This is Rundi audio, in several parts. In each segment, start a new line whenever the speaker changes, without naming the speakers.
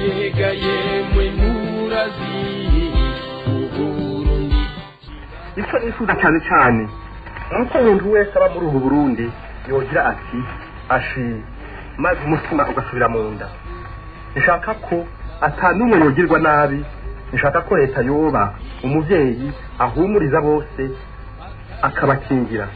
Mbega yemwe murazi Uburundi.
Icyo nifuza cyane cyane nuko umuntu wese aba muri ubu Burundi yogira ati ashi, maze umutima ugasubira mu nda. Nshaka ko atanumwe yogirwa nabi, nshaka ko leta yoba umuvyeyi ahumuriza bose akabakingira.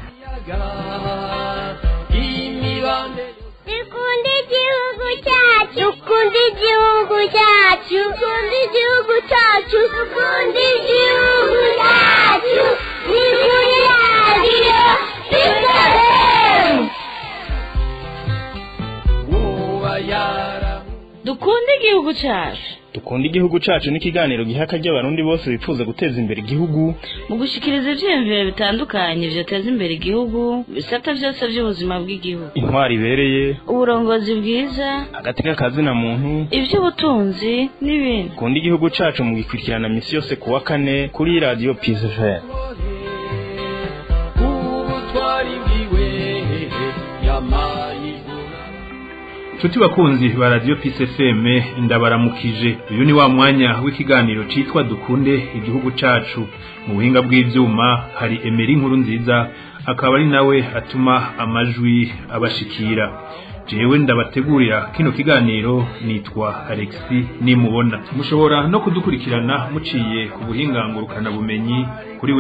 Dukunda igihugu cyacu, dukunda igihugu cyacu, dukunda igihugu cyacu, dukunda igihugu cyacu. Ni kuri radiyo Peace.
Dukunde igihugu cyacu.
Dukunda igihugu cacu n'ikiganiro giha akaryo abarundi bose bifuza guteza imbere igihugu
mu gushikiriza ivyiyumviro bitandukanye vyoteza imbere igihugu, bisata vyose vy'ubuzima bw'igihugu,
intwari ibereye,
uburongozi bwiza,
agateka kazina muntu,
ivy'ubutunzi n'ibindi.
Dukunda igihugu cacu mu gikurikirana misi yose kuwa kane kuri radio Peace FM.
Ubutwari bwiwe yamaye.
Nshuti bakunzi ba Radio Peace FM, ndabaramukije. Uyu ni wa mwanya w'ikiganiro citwa Dukunde igihugu cacu. Mu buhinga bw'ivyuma hari Emery Nkuru nziza, akaba ari nawe atuma amajwi abashikira. Jewe ndabategurira kino kiganiro nitwa Alexis Nimubona. Mushobora no kudukurikirana muciye ku buhinga ngurukana bumenyi kuri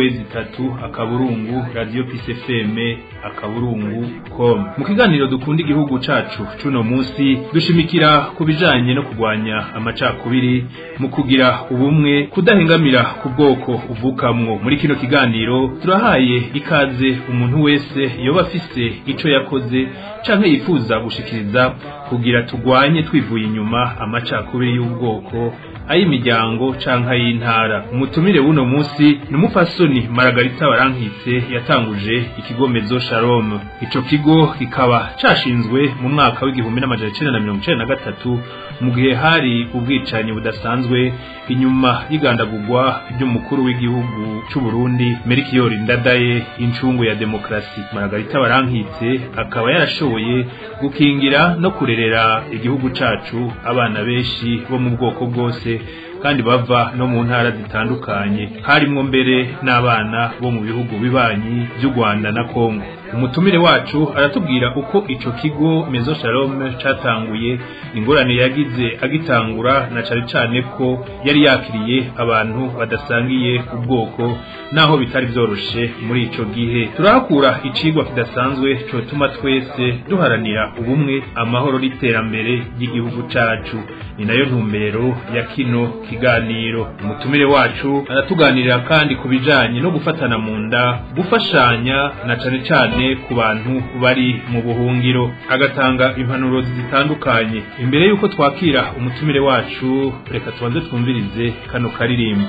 w3.radiopcfm.com. Mu kiganiro Dukunda igihugu cacu cuno munsi dushimikira ku bijanye no kugwanya amacakubiri mu kugira ubumwe, kudahengamira ku bwoko uvukamwo. Muri kino kiganiro turahaye ikaze umuntu wese yoba afise ico yakoze canke yifuza gushikiriza kugira tugwanye twivuye inyuma amacakubiri y'ubwoko, ay'imiryango canke ay'intara. Umutumire w'uno munsi ni umupfasoni Margarita Barankitse yatanguje ikigo Maison Shalom. Ico kigo kikaba cashinzwe mu mwaka w'1993 mu gihe hari ubwicanyi budasanzwe inyuma y'igandagurwa ry'umukuru w'igihugu c'u Burundi Melchior Ndadaye, incungu ya demokrasi. Margarita Barankitse akaba yarashoboye gukingira no kurerera igihugu cacu abana benshi bo mu bwoko bwose kandi bava no mu ntara zitandukanye, harimwo mbere n'abana bo mu bihugu bibanyi by'u Rwanda na Kongo. Umutumire wacu aratubwira uko ico kigo Maison Shalom catanguye, ingorane yagize agitangura, na cane cane ko yari yakiriye abantu badasangiye ubwoko naho bitari vyoroshe muri ico gihe. Turahakura icigwa kidasanzwe cotuma twese duharanira ubumwe, amahoro n'iterambere ry'igihugu cacu. Ni nayo ntumbero ya kino kiganiro. Umutumire wacu aratuganirira kandi ku bijanye no gufatana mu nda, gufashanya na cane cane ku bantu bari mu buhungiro, agatanga impanuro zitandukanye. Imbere yuko twakira umutumire wacu, reka tubanze twumvirize kano karirimbo.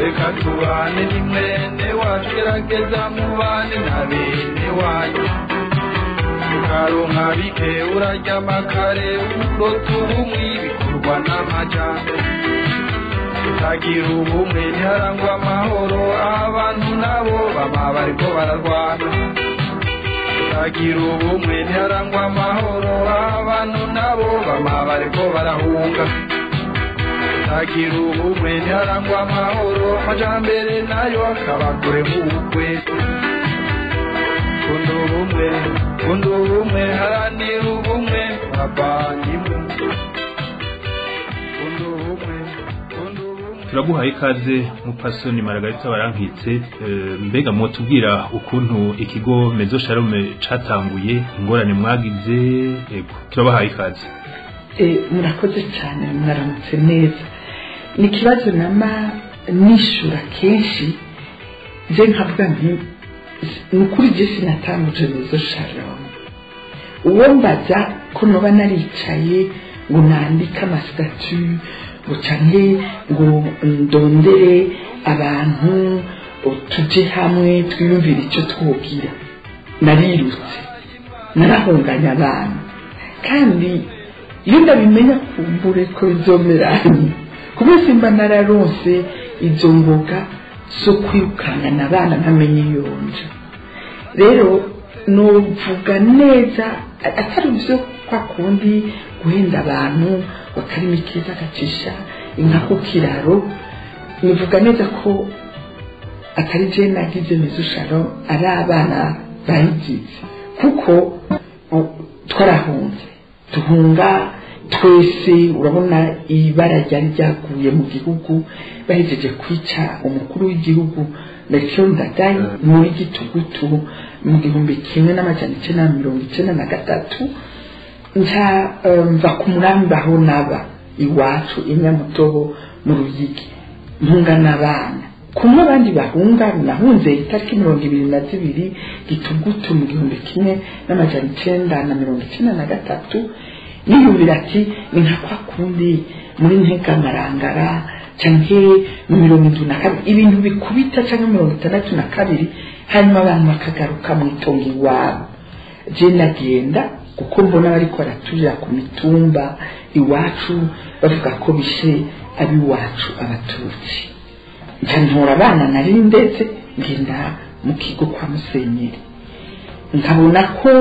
Reka tubane ni mwene wacu, gerageza mubane na bene wanyu, ukaronka bike uraryama kare, urota ubumwe bikorwa n'amajambere. Utagira ubumwe ntiharangwa amahoro, abantu nabo bama bariko bararwana. Utagira ubumwe ntiharangwa amahoro, abantu nabo bama bariko barahunga. Utagira ubumwe ntiharangwa amahoro, amajambere nayo akaba kure nk'ukwezi. Kunda ubumwe, kunda ubumwe, haranira ubumwe, bavandimwe. Kunda ubumwe, kunda ubumwe.
Turaguhaye ikaze mupfasoni Margarita Barankitse. Mbega mwotubwira ukuntu ikigo Maison Shalom catanguye, ingorane mwagize? Ego, turabahaye ikaze.
Murakoze cyane, mwaramutse neza. Ni ikibazo nama nishura kenshi, je nkavuga nti ni ukuri je sinatanguje Maison Shalom. Uwo mbaza ko noba naricaye ngo nandike ama statuts, ngo canke ngo ndondere abantu tuje hamwe twiyumvire icyo twogira, narirutse, narahunganya abantu. Kandi iyo ndabimenya kumbure ko bizomeranye, kubera simba nararonse izo ngoga zo kwirukangana abana ntamenye iyonja. Rero Novuga neza atari byo kwa kundi guhenda abantu bakarima ikiza agacisha inka ku kiraro. Nivuga neza ko atari je nagize Maison Shalom, ari abana bayigize, kuko twarahunze, duhunga twese. Urabona ibara ryari ryaguye mu gihugu bahejeje kwica umukuru w'igihugu Melchior Ndadaye muri gitugutu mu 1993. Nca mva ku Murambi aho naba iwacu i Nyamutobo mu Ruyigi, mpunga n'abana kumwe abandi bahunga. Nahunze itariki 22 gitugutu mu 1993. Niyumvira ati ni nka kwa kundi muri Ntegamarangara canke mu 72 ibintu bikubita, canke 62, hanyuma abantu bakagaruka mu itongo iwabo. Je nagenda kuko mbona bariko baraturira ku mitumba iwacu, bavuga ko bishe abiwacu abatutsi. Nca ntora abana nari ndetse ngenda mu kigo kwa musenyeri, nkabona ko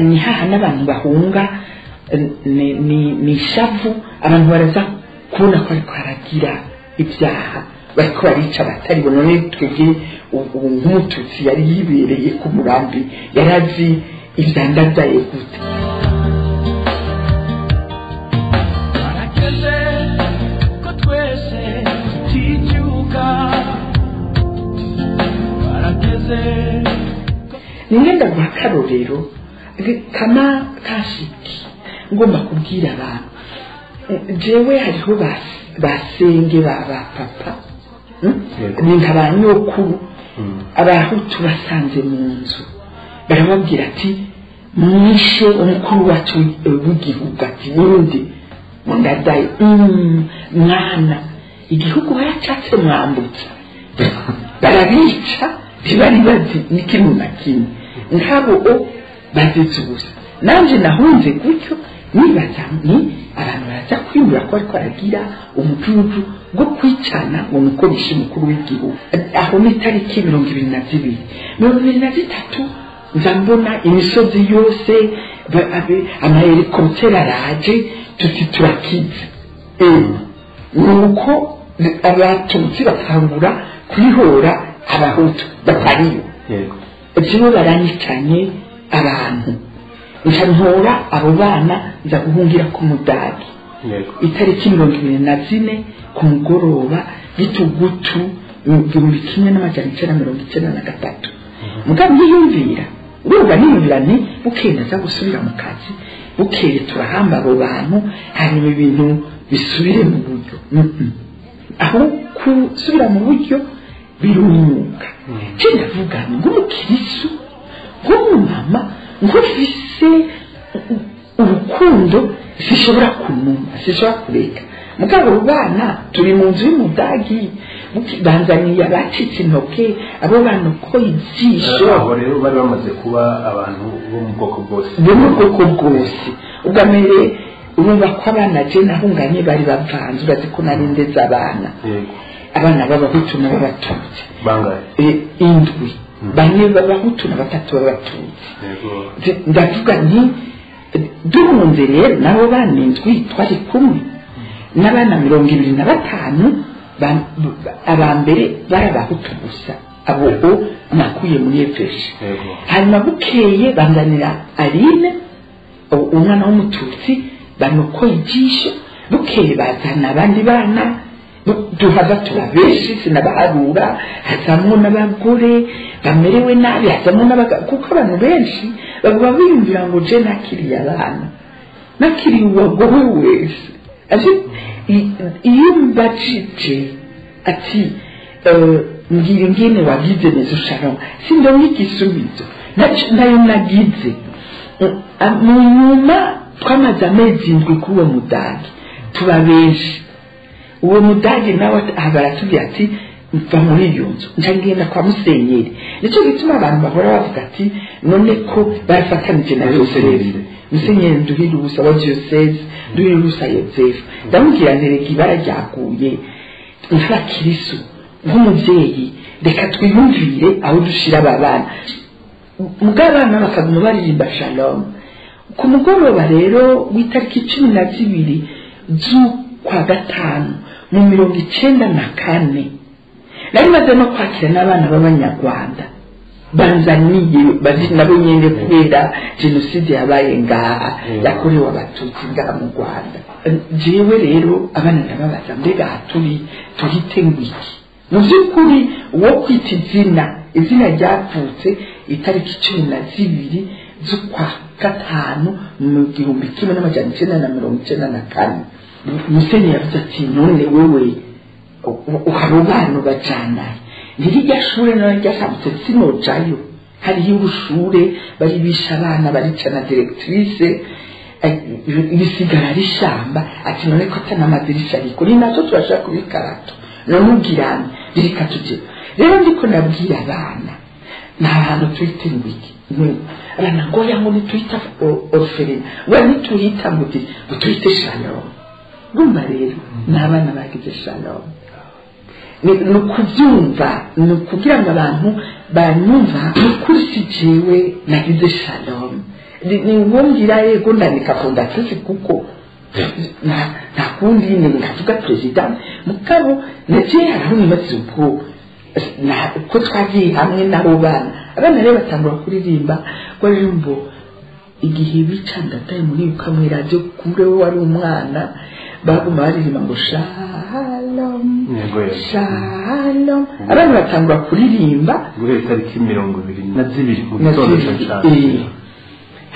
ni haha n'abantu bahunga ni ishavu. Abantu baraza kubona ko ariko haragira ibyaha, bariko barica abatari bo. None twebwe ubu nk'umututsi yari yibereye ku Murambi yari azi ivyandadaye gute?
Harageze ko twese tutijuka, harageze.
Ningenda guha akarorero kama kashiki ngomba kubwira abantu. Jewe hariho basenge ba papa, ni nka ba nyokuru, abahutu basanze mu nzu barababwira ati mwishe umukuru wacu w'igihugu, ati ninde? Ndadaye. Mwana igihugu baracatse mwambutsa, barabica, ntibari bazi n'ikintu na kimwe nk'abo o bazize ubusa. Nanje nahunze gutyo, nibaza ni abantu baraza kwiyumvira ko ariko aragira umujuju bwo kwicana ngo nuko bishe umukuru w'igihugu. Aho ni itariki 22, 23 nza mbona imisozi yose amahelikopteri araje, tuti turakize. Nuko abatutsi batangura kwihora abahutu batariyo. Jewe baranyicanye abantu, nca ntora abo bana nza guhungira ku Mudagi itariki 24 ku mugoroba gitugutu 1993. Mugabo niyumvira, urumva, niyumvira nti bukeye ndaza gusubira mu kazi, bukeye turahamba abo bantu, hanyuma ibintu bisubire mu buryo. Aho gusubira mu buryo birunyuka. Je ndavuga ng'umukirisu, nk'umumama, nk'ufise urukundo, sishobora kunuma, sishobora kureka. Mugabo abo bana turi mu nzu y'umudagi, banzaniye abacitse intoke, abo bana uko ijisho.
Aho rero bari bamaze kuba abantu bo mu bwoko bwose?
Bo mu bwoko bwose. Ubwa mbere urumva ko abana je nahunganye bari bavanze, urazi ko nari ndeze abana, abana b'abahutu n'ababatutsi.
Bangahe?
Indwi, bane b'abahutu na batatu b'abatutsi. Ndavuga nti duhunze rero nabo bana indwi twari kumwe n'abana 25, aba mbere bari abahutu gusa, abo o nakuye muri efeshi. Hanyuma bukeye banzanira Aline, umwana w'umututsi banokoye ijisho. Bukeye bazana abandi bana, duhava tuba benshi, sinabaharura. Hazamwo n'abagore bamerewe nabi, hazamwo n'abagabo, kuko abantu benshi baguma biyumvira ngo je nakiriye abana, nakiriye uwagowe wese. Ati iyo mbajije ati mbwira ingene wagize Maison Shalom, sindonka igisubizo nayo nagize. Mu nyuma twamaze amezi 7 kuri uwo mudagi, tuba benshi. Uwo mudagi nawe baratubwira ati mva muri iyo nzu. Nca ngenda kwa musenyeri. Nicyo gituma abantu bahora bavuga ati none ko barafatanije na Yosefu, musenyeri Nduhira wa diocese Nduhira Yosefu. Ndamubwira ntereka ibara ryaguye nk'abakirisu, nk'umubyeyi, reka twiyumvire aho dushira aba bana. Mugabana bakaguma baririmba shalom. Ku mugoroba rero w'itariki 12 z'ukwa gatanu mu 94 nari maze no kwakira n'abana b'abanyarwanda banzaniye bazi nabo nyene kubera jenoside yabaye ngaha yakorewe abatutsi ngaha mu Rwanda. Jewe rero abana ndababaza mbega turi tuhite ngwiki? Mu by'ukuri uwo kwita izina ryavutse itariki 12 z'ukwa gatanu mu 1994. Musenyi yavuze ati none wewe uharubano bajana ntirijya shure none ryasambutse sinojayo. Hariho urushure bari bisha abana barica na directrice bisigara rishamba. Ati none ko atanamadirisha ariko ni nazo turashaka kubikarato none ubwirane reka tujye. Rero ndiko nabwira abana nta hantu twite ngwiki abana ngo yango nitwita orpheline we nitwita ngo twite shalom. Gumba rero n'abana bagize shalom ni ukubyumva, ni ukugira ngo abantu banyumva ukuri si jewe nagize shalom. Ni ngombwa yego ndandika fondatrice kuko nta kundi ni ndavuga president mugabo nagiye haraho nimaze ubwo ko twagiye hamwe n'abo bana. Abana rero batangura kuririmba rwaririmbo igihe bica ndataye muri ukamwe radio kumbe we wari umwana baguma baririmba ngo shalom shalom. Abana batangura kuririmba
guhera itariki 22 mu gitondo cyane.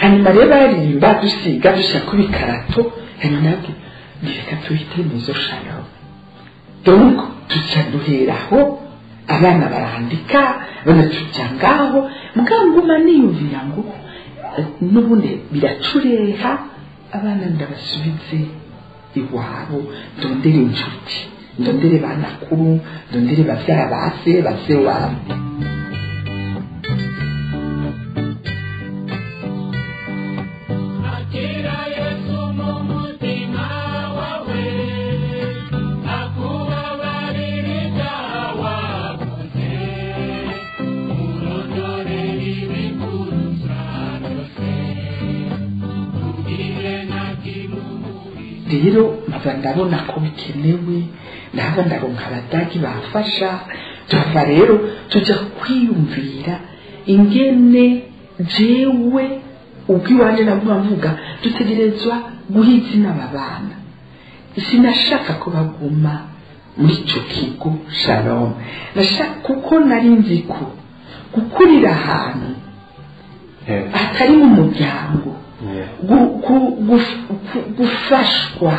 Hanyuma rero baririmba dusiga dushaka kubikarato. Hanyuma nabwo reka tuhite nizo shalom. Donc tuca duheraho abana barandika banatuja ngaho muganguma niyumvira ngo n'ubundi biracureha abana ndabasubize iwabo, ndondere inshuti, ndondere banakuru, ndondere bavyara base base wabo. Rero mpava ndabona ko bikenewe, ndahava ndaronka abadagi bafasha. Tuhava rero tujya kwiyumvira ingene jewe ubwiwanje naguma mvuga dutegerezwa guha izina aba bana. Sinashaka ko baguma muri ico kigo shalom, nashaka kuko nari nzi ko gukurira ahantu atari mu muryango gufashwa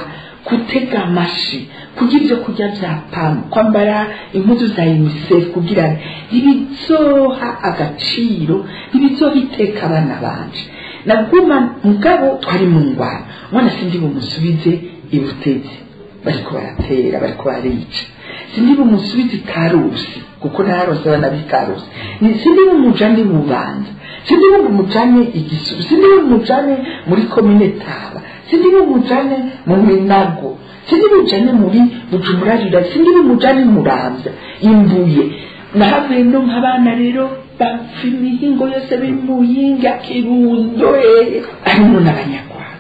gutega amashi kugira ibyo kurya bya pamu kwambara impuzu za UNICEF kugira ntibizoha agaciro ntibizoha iteka abana banje. Naguma mugabo twari mu ngwano mwana sindi bumusubize ibutezi bariko baratera bariko barica, sindi bumusubize Karusi kuko narose abana b'Ikarusi, sindi bumujane Bubanza, sindi bumujane Igisubi, sindi bumujane muri komine Taba, sindi bumujane mu Minago, sindi bumujane muri Bujumbura Rurale, sindi bumujane Muramvya Imbuye. Nahavuye no nk'abana rero bapfa imihingo yose b'Imuyinga Kirundo harimo n'abanyarwanda.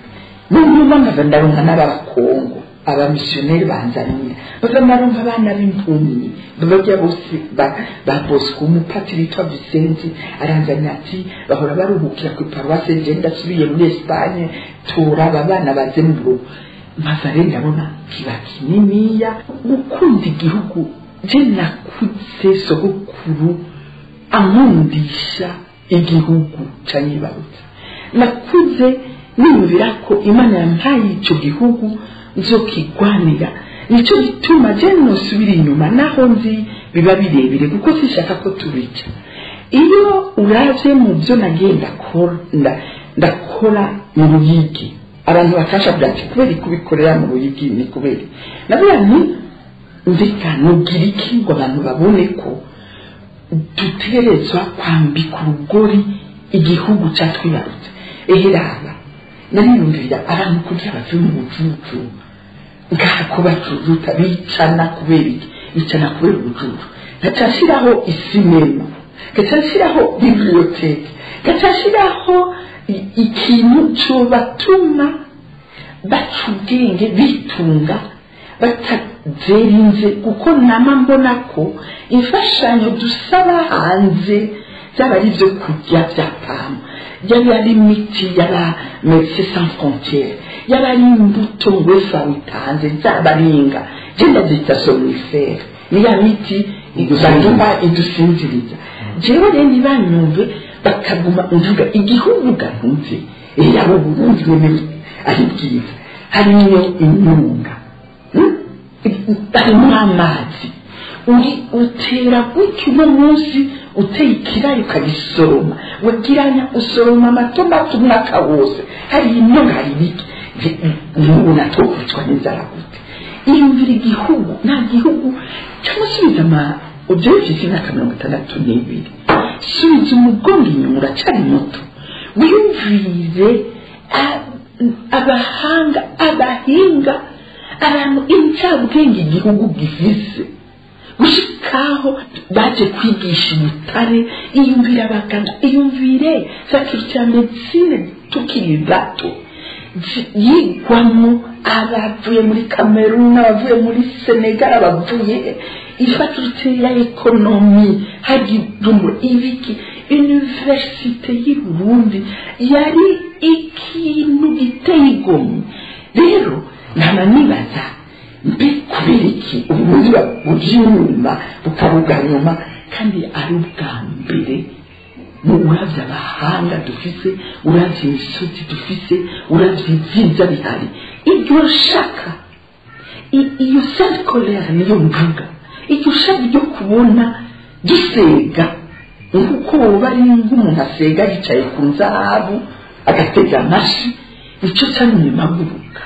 N'ubu nkava ndaronka n'abakongo abamisiyoneri banzanira bava naronka abana b'impumyi babajya bose ba Bosco umupatiri witwa Vicente aranzanira ati bahora baruhukira ku paruwase je ndasubiye muri Espagne tora aba bana baze mu rugo. Maze rero ndabona kiba kininiya gukunda igihugu. Je nakuze sogokuru ankundisha igihugu canyibarutse, nakuze niyumvira ko Imana yampaye ico gihugu nzokigwanira. Nico gituma je nosubira inyuma naho nzi biba birebire kuko sinshaka ko tubica. Iyo uravye mu byo nagenda ndakora mu Ruyigi abantu bakasha ati kubera kubikorera mu Ruyigi ni kubera navuga nti ndeka nugira iki ngo abantu babone ko dutegerezwa kwambika urugori igihugu catwibarutse. Eheraba nariyumvira abantu kugira bave mu bujuju ngaha ko bacuruta bicana kubera iki, bicana kubera ubujuju. Ngaca nshiraho isinema, ngaca nshiraho biblioteke, Gacashiraho ikintu cobatuma baca ubwenge bitunga batazerinze, kuko nama mbona ko imfashanyo dusaba hanze byaba ari ibyo kurya bya PAM, yaba ari imiti yaba Médecins Sans Frontières, yaba ari imbuto ngo witanze, zaba ari inga genda byita somnifère, ni ya miti baduha idusinziriza. Jewe rero ntibanyumve, bakaguma mvuga igihugu gantuze yaba Uburundi nyene ari bwiza, harimo imyunga, harimo amazi, uri utera gutya uno munsi uteye ikirayi ukagisoroma, wagiranya usoroma amatomati umwaka wose, hari imyunga, hari ibiki, n'ubu natokubitwa n'inzara gute? Iyumvira igihugu nta gihugu cyangwa subiza ama ujyayo ufite imyaka 62, subiza umugongo inyuma, uracari muto, wiyumvire abahanga, abahinga, abantu incabwenge igihugu gifise gushikaho baje kwigisha ubutare. Iyumvire abaganga, iyumvire faculté ya médecine tukiri bato yigwamo abavuye muri Cameroon, abavuye muri Senegal, abavuye ifaculté ya économie hagidumbura ibiki. Université y'i Burundi yari ikintu giteye igomwe. Rero nama nibaza, mbe kubera iki Uburundi buja inyuma, bukabuga nyuma, kandi ari ubwa mbere? Mu uravye abahanga dufise, uravye imisozi dufise, uravye ibyiza bihari, iryo shaka, iyo sainte colère niyo mvuga, iryo shaka ryo kubona dusega nkuko woba ari nk'umuntu asega yicaye ku nzahabu agatega amashi, nicyo cyatumye mpaguruka.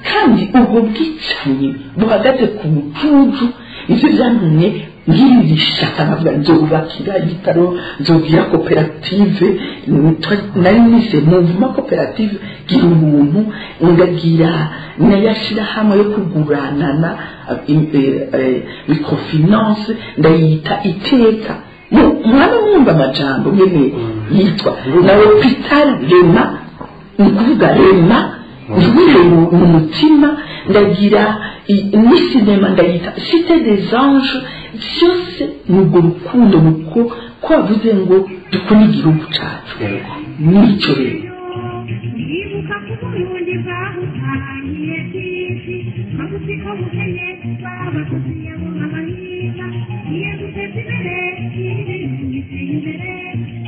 Kandi ubwo bwicanyi buhagaze ku bucucu nivyo byantumye ngirira ishaka, nkavuga nzobubakira ibitaro, nzogira koperative nari nise Mouvement Coopérative Gira Ubuntu, ngagira n'ayashirahamwe yo kuguranana, microfinance, ndayita Iteka. Mwana mwumva amajambo nyene yitwa na hôpital Rema, ni ukuvuga rema ntibire mu mutima. Ndagira n'isinema ndayita Cité des Anges. Byose ni urwo rukundo, nuko ko bavuze ngo dukunde igihugu cacu, nicyo rero.
Ibuka ko Uburundi bwabutangiye byinshi, bagusika bukenye babakuziye mu amahinga, iyo duteze imbere ibintu biteye imbere,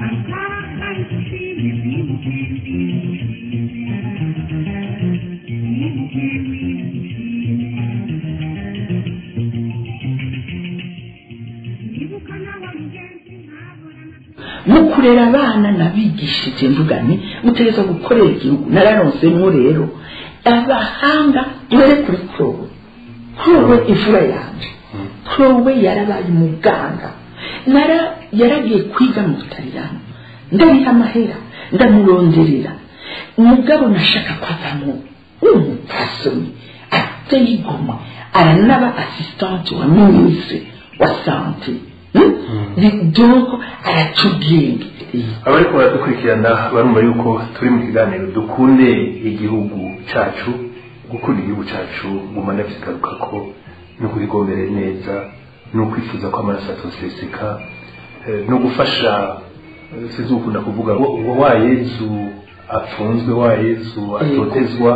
akaka dushime, mwibuke, mwibuke, mwibuke, mwibuka nawe mugenzi ntabona.
Mu kurera abana nabigishije mvuga nti mutegerezwa gukorera igihugu. Nararonsemo rero abahanga, duhere kuri Chloe. Chloe imfura yanje, Chloe yarabaye umuganga, nara yaragiye kwiga mu Butaliyano, ndariha amahera, ndamuronderera. Umugabo nashaka kwavamo umupfasoni ateye igomwe, aranaba assistante wa ministre wa santé. Donc araca ubwenge.
Abariko baradukurikirana barumva yuko turi mu kiganiro Dukunde Igihugu Cacu. Gukunda igihugu cacu, guma ndabigaruka ko no kugigombere neza, no kwifuza ko amaraso atoseseka, no gufasha, sizukunda kuvuga ngo wa Yezu apfunzwe, wa Yezu atotezwa,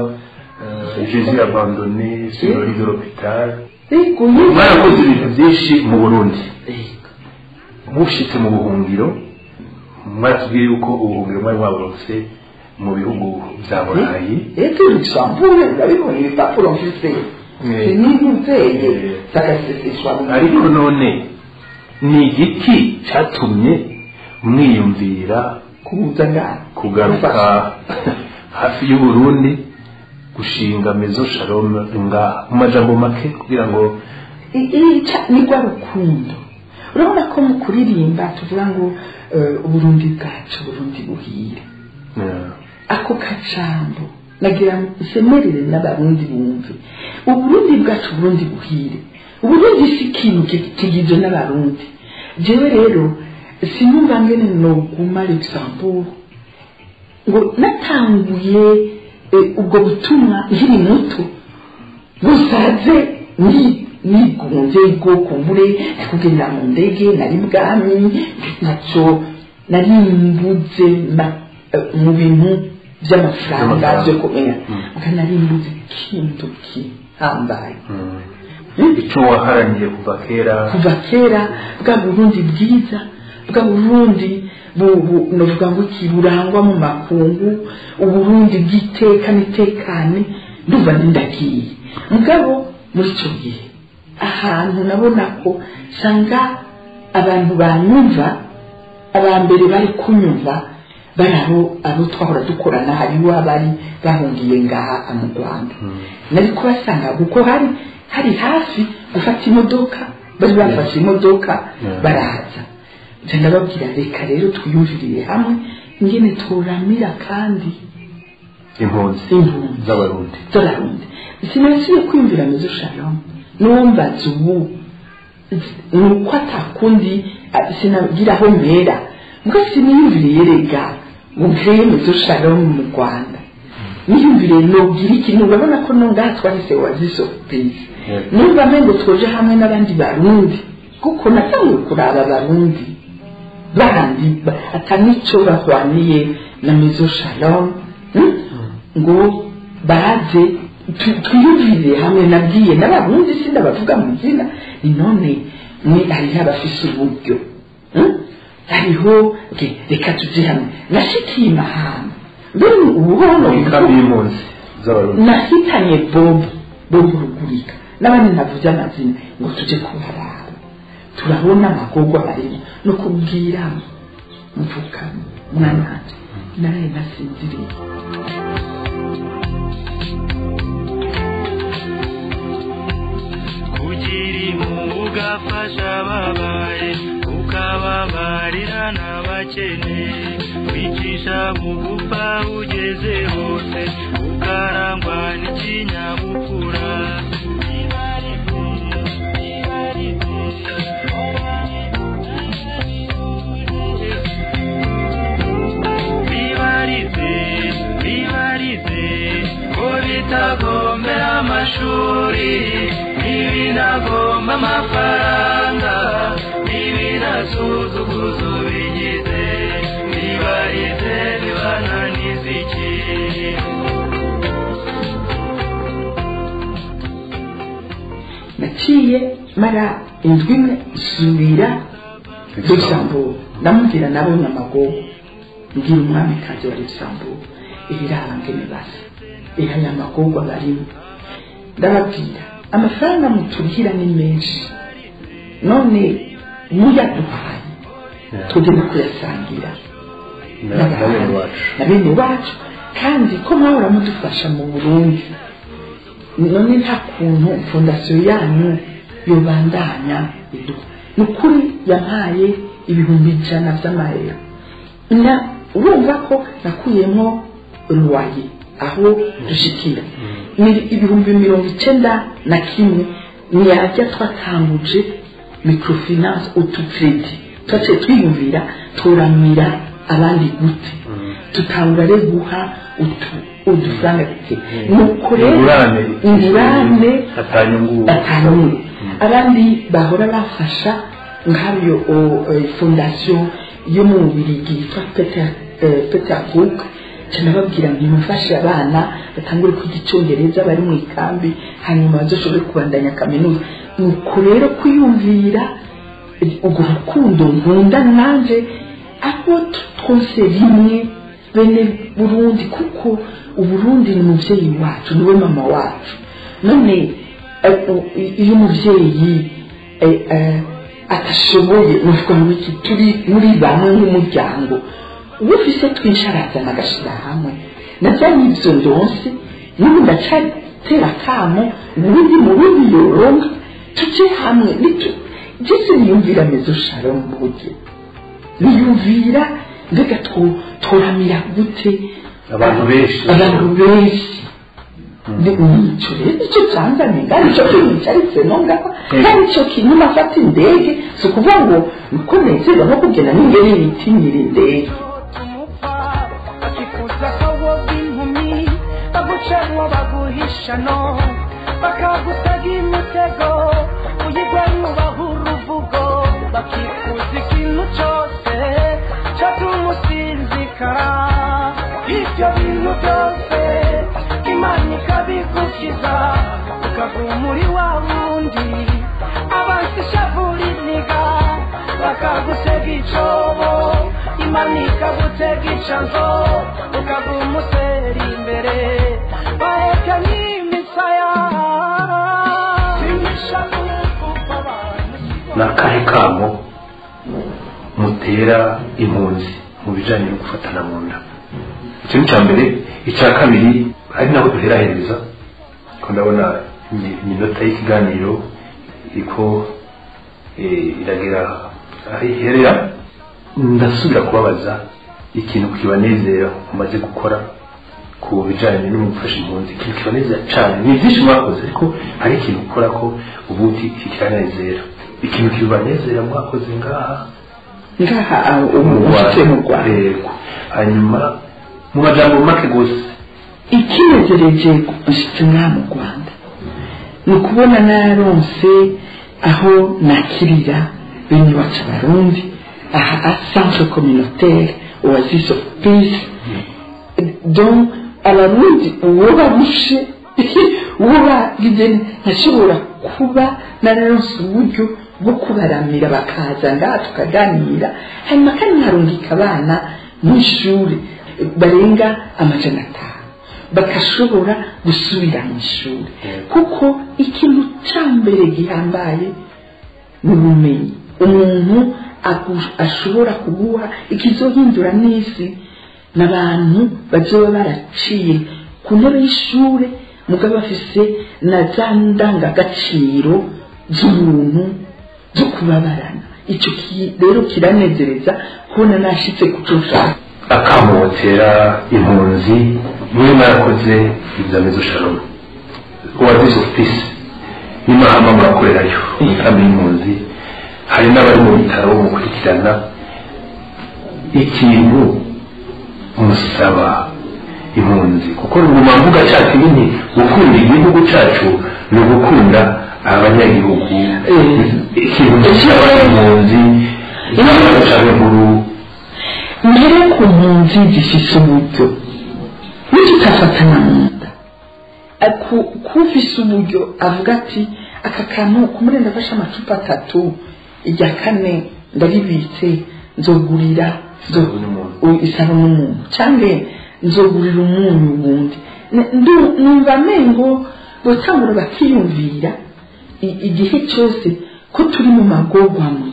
Jésus abandonné sur le lit de l'hôpital. Mwarakoze ibintu byinshi mu Burundi mushitse mu buhungiro. Mwaratubwiye yuko ubuhungiro mwari mwaburonse mu bihugu vya Burayi.
Ete Luxembourg, ndabibona ibipapuro mfise, sinibuzeye sagaseseshwa.
Ariko none ni igiki catumye mwiyumvira
kuza ngaha?
Kugaruka hafi y'Uburundi, gushinga Maison Shalom ngaha, mu majambo make, kugira ngo
Ica ni rwa rukundo. Urabona ko mu kuririmba tuvuga ngo Uburundi bwacu, Burundi buhire. Ako kajambo nagira nsemerere n'Abarundi bumve: Uburundi bwacu, Burundi buhire. Uburundi si ikintu kigizwe n'Abarundi. Jewe rero Sinumva ngene noguma Luxembourg ngo natanguye ubwo butumwa nkiri muto busaze nigunze ubwoko mbure kugenda mu ndege nari bwami ntacyo nari mbuze mu bintu by'amafaranga byo kumenya nari mbuze ikintu gihambaye.
Icyo waharaniye kuva kera,
kuva kera bwa Burundi bwiza, bwa Burundi novuga ngo iki burangwa mu makungu, Uburundi bw'iteka n'itekane, ndumva ndagiye. Mugabo muri icyo gihe ahantu nabona ko sanga abantu banyumva, abambere bari kunyumva bari abo twahora dukorana, hariho abari bahungiye ngaha mu Rwanda. Nari kubasanga kuko hari hafi gufata imodoka, bari bafashe imodoka baraza. Ndababwira reka rero twiyumviriye hamwe ingene turamira kandi
impunzi z'Abarundi.
Sinasubiye kwiyumvira Maison Shalom, numbaza ubu nuko atakundi sinagira aho mpera, mbwa siniyumviriye rega ngo mveye Maison Shalom mu Rwanda, niyumviriye nogira ikintu. Urabona ko no ngaha twahise wazisopize, numva mengo twoje hamwe n'abandi Barundi, kuko natanguye kuraba Abarundi bandi atanico bahwaniye na Maison Shalom ngo baze twiyumvire hamwe. Nabwiye n'Abarundi sindabavuga mu izina, ni none ni hariho abafise uburyo, hariho reka tuje hamwe. Nashikiye imahanga mbere ubuhono nahitanye Bob Rugurika n'abandi ntavuze amazina ngo tuje kubaraba, turabona amagorwa barimo no kubwira mvuka mwana wanje naraye nasinziriye.
Kugira impuhwe ugafasha ababaye, ukababarira n'abakene, wicisha bugufa ugeze hose, ukarangwa n'ikinyabupfura. Bibarize ko bitagombera amashuri, ntibinagomba amafaranga, ntibinasuzuguza ubigize, bibarize bibananiza iki.
Naciye mara indwi imwe nsubira Luxembourg, ndamubwira nabonye amagogo, mbwira umwamikazi wa Luxembourg ibiraba ngene basa, aya magorwa barimo. Ndababwira amafaranga muturihira ni menshi, none muyaduhaye tugenda kuyasangira na bene wacu, kandi ko mwahora mudufasha mu Burundi, none nta kuntu fondasiyo yanyu yobandanya iduha. Ni ukuri yampaye 100,000 by'amayero, na urumva ko nakuyemo ruwaye aho dushikira ni 91,000 niyajya twatanguje microfinance utukredi twaciye twiyumvira turamira abandi gute, tutangura rero guha udufaranga duke, nuko rero ingurane atanyungu abandi bahora bafasha nk'ayo fondasiyo yo mu Bubiligi yitwa Peter Cook, nababwira nti mufashe abana batangure kwiga icyongereza bari mu ikambi, hanyuma bazoshobore kubandanya kaminuza. Nuko rero kwiyumvira urwo rukundo nkunda nanje abo twose rimwe bene Burundi, kuko Uburundi ni umuvyeyi wacu, niwe mama wacu. None iyo umuvyeyi atashoboye, nuvuga ngo iki turi muri bamwe nk'umuryango, ufise twinshi arazana agashira hamwe, navyo nivyo ndonse n'ubu ndacatera akamo ubundi Murundi yoronka tuje hamwe. Jese niyumvira Maison Shalom burya, niyumvira mbega tworamira gute
abantu benshi,
abantu benshi. Nico rero nicyo cyanzanye ngaha, nicyo kinyicaritse no ngaha, kandi nicyo kinyuma afata indege. Si ukuvuga ngo nuko nezerwa no kugenda n'ingeri bitinyira indege.
Bakifuza ko woba impumyi, bagucamo baguhishano, bakagutega imitego uyigwemo baha uruvugo, bakifuza ikintu cyose cyatuma usinzikara. Ibyo bintu byose Imana ikabigukiza, ukaguma muri wa wundi abansi ishavu riniga, bakagutega icobo, Imana ikagutega icanzo, ukaguma utera imbere baheka n'imisaya.
Ni akahe kamo mutera impunzi mu bijanye no gufatana mu nda? Icyo ni icya mbere. Icya kabiri, ari naho duherahereza, ko ndabona iminota y'ikiganiro iriko iragera aho iherera, ndasubira kubabaza ikintu kibanezera mumaze gukora ku bijanye no gufasha impunzi, ikintu kibanezera cane. Ni byinshi mwakoze, ariko hari ikintu ukora ko ubundi kiranezera, ikintu kibanezera mwakoze ngaha
ngaha ubu mu Rwanda.
Yego. Hanyuma mu majambo make gusa,
ikinezereje gushitse ngaha mu Rwanda ni ukubona naronse aho nakirira bene wacu Abarundi, aha a centre communautaire Oasis of Peace. Donc Abarundi uwo barushe, uwo bagize, ntashobora kuba nararonse uburyo bwo kubaramira bakaza ngaha tukaganira. Hanyuma kandi nkarungika abana mu ishuri barenga 500 bakashobora gusubira mu ishuri, kuko ikintu cya mbere gihambaye ni ubumenyi. Umuntu ashobora kuguha ikizohindura n'isi n'abantu bazoba baraciye ku ntebe y'ishure, mugabo bafise na za ndangagaciro z'ubuntu, zo kubabarana. Icyo rero kiranezereza kubona nashitse ku cyo nshaka.
Akamotera impunzi, mwe mwarakoze ibya Maison Shalom, Oasis of Peace, n'imahama murakorerayo imigambi y'impunzi, hari n'abari mu bitaro mukurikirana. Ikintu musaba impunzi, kuko nguma mvuga cyacu nini, gukunda igihugu cyacu ni ugukunda abanyagihugu. Ikintu musaba impunzi cyane nkuru?
Mbere ku mpunzi zifise uburyo, nitutafatana mu nda, kufise uburyo avuga ati aka kantu kumure ndafashe amacupa atatu, irya kane ndaribitse, nzogurira isaro n'umuntu, cyangwa nzogurira umunyu wundi. Numva mengo botangura bakiyumvira igihe cyose ko turi mu magorwa amwe,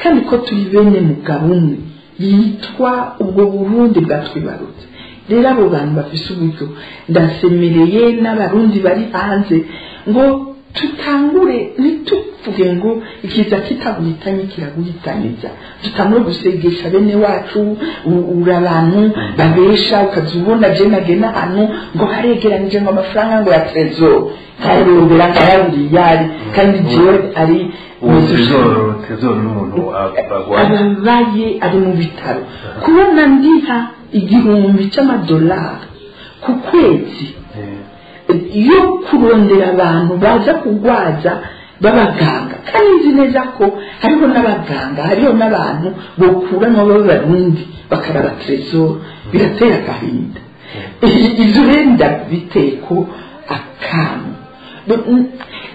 kandi ko turi bene mugabo umwe yitwa ubwo Burundi bwatwibarutse. Rero abo bantu bafise uburyo, ndasemereye n'Abarundi bari hanze ngo tutangure, ntituvuge ngo ikiza kitaguhitanye kiraguhitaniza. Tutangure gusegesha bene wacu. Uri abantu babesha, ukaza ubona je nagena hano ngo haregeranije ngo amafaranga ngo ya trésor, nkayarondera nkayabura kandi jewe ari
Trésor n'umuntu agwaye.
Ababaye, ari mu bitaro. Kubona ndiha 1000 cy'amadolari ku kwezi yo kurondera abantu baza kugwaza b'abaganga, kandi nzi neza ko hariho n'abaganga, hariho n'abantu bokuranwa b'Abarundi bakaraba trésor, biratera agahinda. Ibyo rero ndabiteye ko akamu.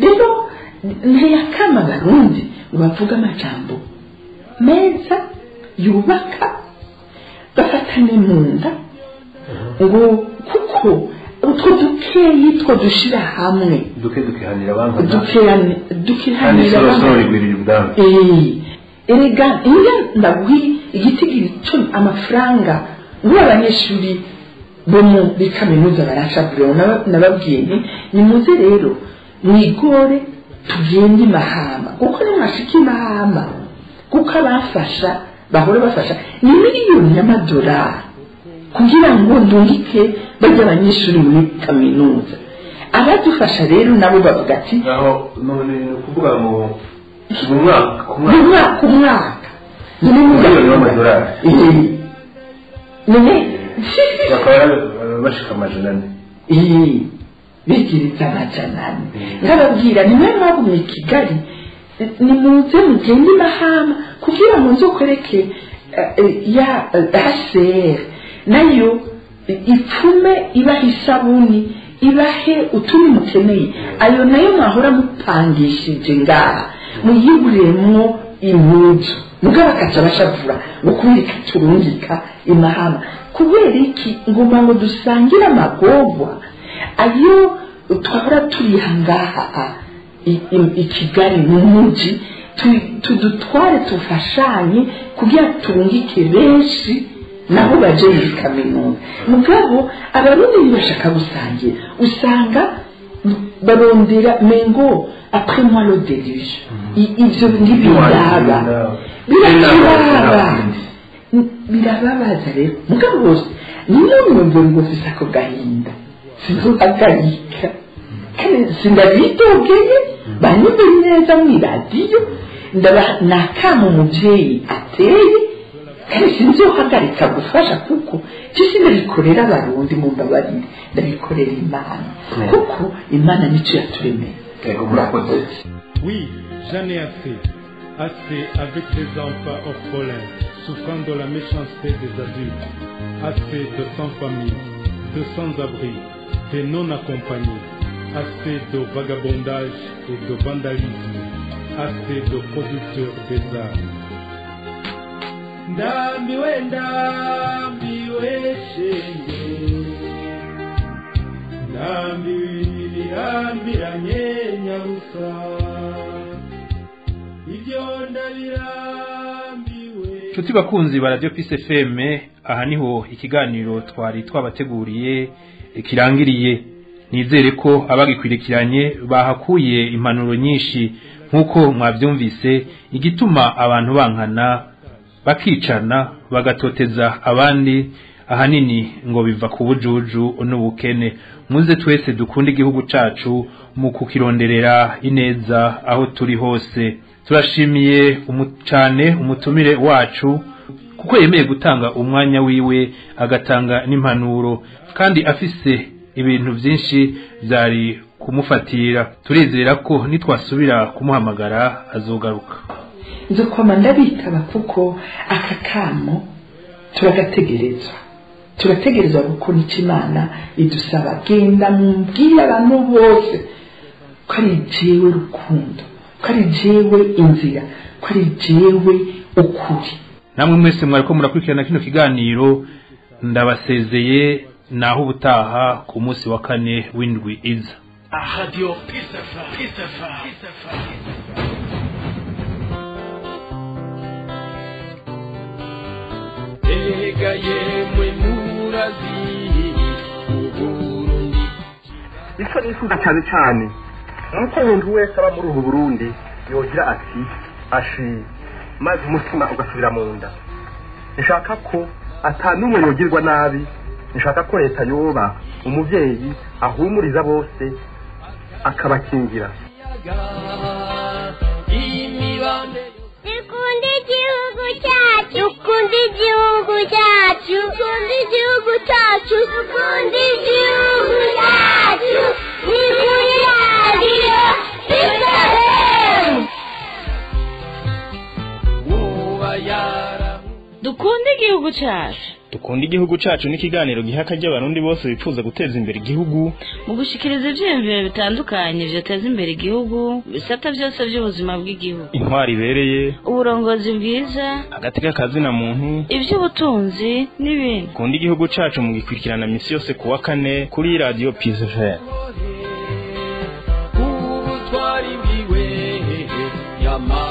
Rero ntiyakama Abarundi ngo bavuge amajambo meza yubaka, bafatane mu nda, ngo kuko utwo dukeyi two dushira hamwe
duke dukihanira abankana.
Dukihanira.
Kandi rigwirira ubwami.
Erega iyo ndaguha igitigiri cyo amafaranga nk'ubu, abanyeshuri bo muri kaminuza baranshavurira. Nababwiye nti nimuze rero mwigore tugende i Mahama, kuko nimwashika i Mahama, kuko abafasha bahora bafasha ni miliyoni y'amadolari kugira ngo ndungike bajya abanyeshuri muri kaminuza. Abadufasha rero nabo bavuga ati
aho none ni ukuvuga ngo mu mwaka
ku mwaka
miliyoni y'amadolari
none
bakaba bashika 400
bigiriza 400. Nkababwira nimwe mwagumye i Kigali, nimuze mugende Mahama kugira ngo nzokwereke ya HCR nayo ipfume ibahe isabuni, ibahe utundi mukeneye, ayo nayo mwahora mupangishije ngaha muyiguremwo impuzu. Mugabo bakaca bashavura ngo kubera turungika imahama, kubera iki? Ngomba ngo dusangire amagorwa ayo twahora turiha ngaha i Kigali mu muji, tudutware tufashanye kugira turungike benshi nabo baje muri kaminuza. Mugabo abarundi ntibashaka gusangira, usanga barondera mengo après moi le déluge. Ivyo ntibiraba, birababaza, birababaza rero. Mugabo bose niyo mwumva ngo mfise ako gahinda, sinzohagarika kandi sindabitogeye, banyumve neza mw'iradiyo, nakama umuvyeyi ateye, kandi sinzohagarika gufasha, kuko je sindabikorera abarundi, mumbabarire, ndabikorera Imana, kuko Imana nico yaturemeye.
Oui, j'en ai assez. Assez avec les enfants orphelins, souffrant de la méchanceté des adultes. Assez de sans-famille, de sans-abri, de non-accompagnés. Assez de vagabondage et de vandalisme. Assez de producteurs des armes. Ndambiwe, ndambiwe shenge, ndambiwe ibirambiranye nyabusa, ibyo ndabirambiwe.
Nshuti bakunzi ba Radio Peace FM, aha niho ikiganiro twari twabateguriye kirangiriye. Nizere ko abagikwirikiranye bahakuye impanuro nyinshi nkuko mwavyumvise igituma abantu bankana, bakicana, bagatoteza abandi, ahanini ngo biva ku bujuju n'ubukene. Muze twese dukunda igihugu cacu mu kukironderera ineza aho turi hose. Turashimiye cane umutumire wacu kuko yemeye gutanga umwanya wiwe agatanga n'impanuro, kandi afise ibintu byinshi byari kumufatira. Turizera ko nitwasubira kumuhamagara azogaruka.
Nzokwama ndabitaba kuko aka kamo turagategerezwa, turategerezwa gukora icyo Imana idusaba. Genda mumbwire abantu bose ko ari jewe rukundo, ko ari jewe inzira, ko ari jewe ukuri.
Namwe mwese mwariko murakurikirana kino kiganiro, ndabasezeye naho ubutaha ku munsi wa kane w'indwi iza.
Radio Peace FM, Peace FM, Peace FM. Erega yemwe murazi Uburundi.
Icyo nifuza cyane cyane nuko umuntu wese aba muri ubu Burundi yogira ati ashi, maze umutima ugasubira mu nda. Nshaka ko atanumwe yogirwa nabi, nshaka ko leta yoba umuvyeyi ahumuriza bose akabakingira.
Dukunda igihugu cyacu, dukunda igihugu cyacu, dukunda igihugu cyacu, dukunda igihugu cyacu. Ni kuri radiyo Peace.
Dukunda igihugu cyacu.
Dukunda igihugu cacu n'ikiganiro giha akaryo abarundi bose bifuza guteza imbere igihugu
mu gushikiriza ivyiyumviro bitandukanye vyoteza imbere igihugu, bisata byose by'ubuzima bw'igihugu,
intwari ibereye,
uburongozi bwiza,
agateka kazina muntu,
ivy'ubutunzi n'ibindi.
Dukunda igihugu cacu mu gikurikirana misi yose kuwa kane kuri Radio Peace FM.
Ubutwari bwiwe yama